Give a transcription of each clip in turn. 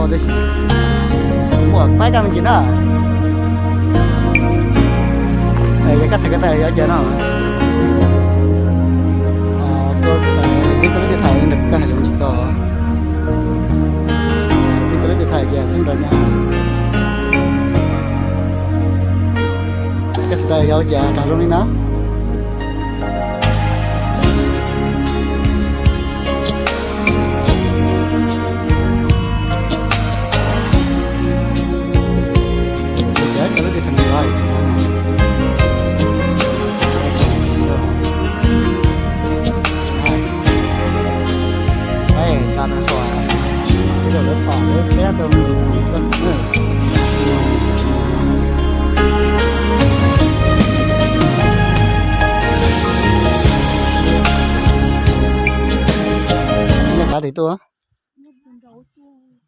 Tab sis muaj qaib kaj me ntsis na. Yog koj txhais ko taw yuav ua cas no? Zib koj lub điện thoại ntawm koj hais lus tsis tau. Zib koj lub điện thoại kiag txheeb nrau nyob. Koj txhais ko taw yuav ua cas rau zoo li no? Qav twg tuaj?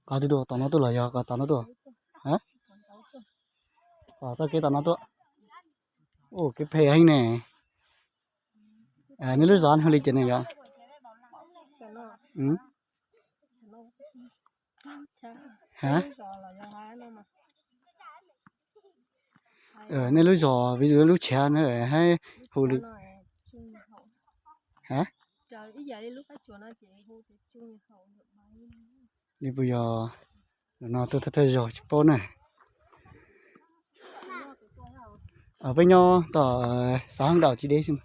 Qav twg tuaj, tom no tuaj los yog qav tom no tuaj? Tom txoj kev tom no tuaj. Ua kev phem heev ne. Nej lub zos hu li cas ne yom? Ha? Nej lub zos vis lub tshav na hab hu li. Ha? Li puas yog? No tuaj thawj thawj zaug tsis paub na. Peb nyob tom xav hab daus tsis deb xwb.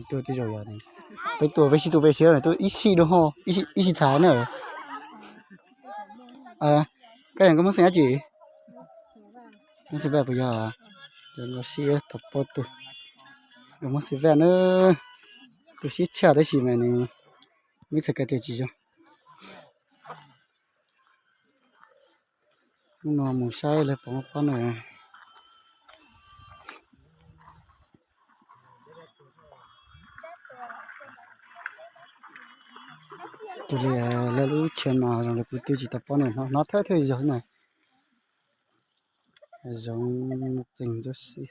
Tuaj tej zaum yog peb tuaj peb sib tu peb siab tuaj ib sij dua ho, ib sij txhav na. Koj yog koj muab xeem dab tsi? Muab xeem vaj puas yog? Yog nkaus siab thaum pab tu. Muab xeem vaj na, tu siab tshaj tab sis mas nws muab txhais ko taw tsis zoo. Hnub no mus saib lawv pov pob na. Tus li lawv lub chaw no zoo li kuv twb tsis tau paub ne, hnov thawj thawj zaug na. Zoo tsees ntsuab si.